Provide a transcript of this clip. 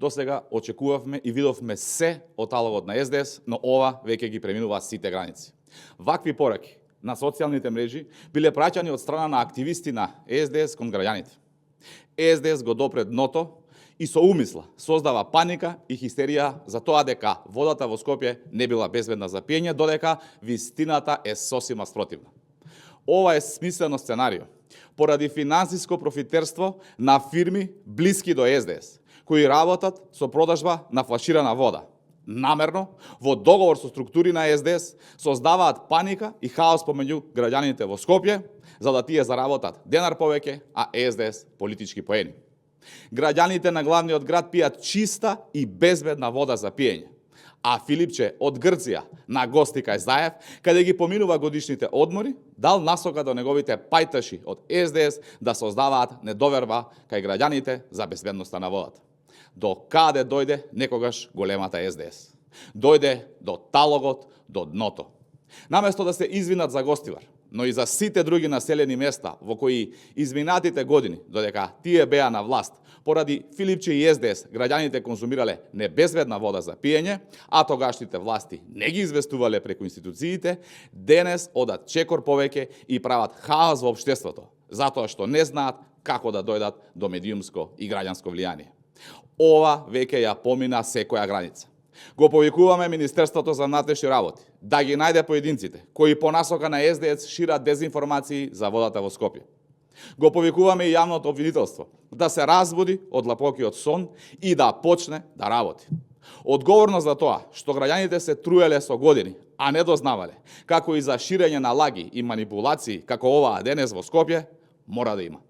Досега очекувавме и видовме се од талогот на СДС, но ова веќе ги преминува сите граници. Вакви пораки на социјалните мрежи биле праќани од страна на активисти на СДС кон граѓаните. СДС го допре дното и со умисла создава паника и хистерија за тоа дека водата во Скопје не била безбедна за пиење, додека вистината е сосема спротивна. Ова е смислено сценарио поради финансиско профитерство на фирми блиски до СДС, кои работат со продажба на флаширана вода. Намерно, во договор со структури на СДС, создаваат паника и хаос помеѓу граѓаните во Скопје, за да тие заработат денар повеќе, а СДС политички поени. Граѓаните на главниот град пијат чиста и безбедна вода за пиење, а Филипче од Грција на гости кај Заев, каде ги поминува годишните одмори, дал насока до неговите пајташи од СДС да создаваат недоверба кај граѓаните за безбедноста на водата. До каде дојде некогаш големата СДС? Дојде до талогот, до дното. Наместо да се извинат за Гостивар, но и за сите други населени места во кои изминатите години, додека тие беа на власт, поради Филипче и СДС, граѓаните конзумирале небезбедна вода за пиење, а тогашните власти не ги известувале преку институциите, денес одат чекор повеќе и прават хаос во општеството, затоа што не знаат како да дојдат до медиумско и граѓанско влијание. Ова веќе ја помина секоја граница. Го повикуваме Министерството за внатрешни работи да ги најде поединците кои по насока на СДС шират дезинформации за водата во Скопје. Го повикуваме и јавното обвинителство да се разбуди од лапокиот сон и да почне да работи. Одговорност за тоа што граѓаните се труеле со години, а не дознавале, како и за ширење на лаги и манипулации како оваа денес во Скопје, мора да има.